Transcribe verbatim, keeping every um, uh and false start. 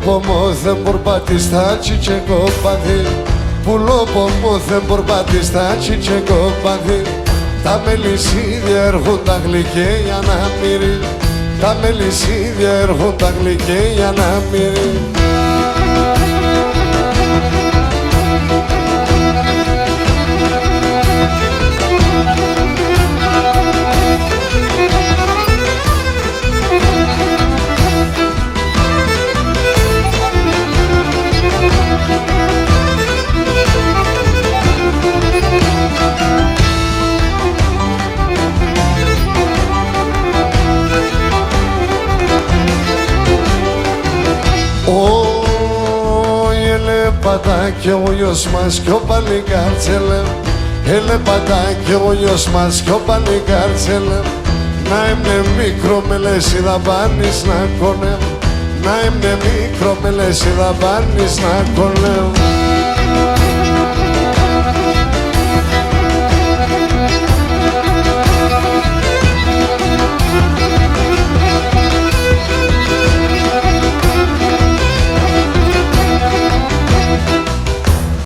Πομόθεν πορπατιστάτσι και κοπαδί, πουλό πομόθεν πορπατιστάτσι και κοπαδί. Τα μελισίδια έρχουνταν γλυκέ για να μυρί, τα μελισίδια έρχουνταν γλυκέ για να μυρί. Όι, ελέπ' ατα κι ο γιος μας κι ο παλικάρτς ελέπ', ελέπ' ατα κι ο γιος μας κι ο παλικάρτς ελέπ'. Να έμ'νε μικρό μελισίδα πάνι σ' να κονέμ', να έμ'νε μικρό μελισίδα πάνι σ' να κονέμ'.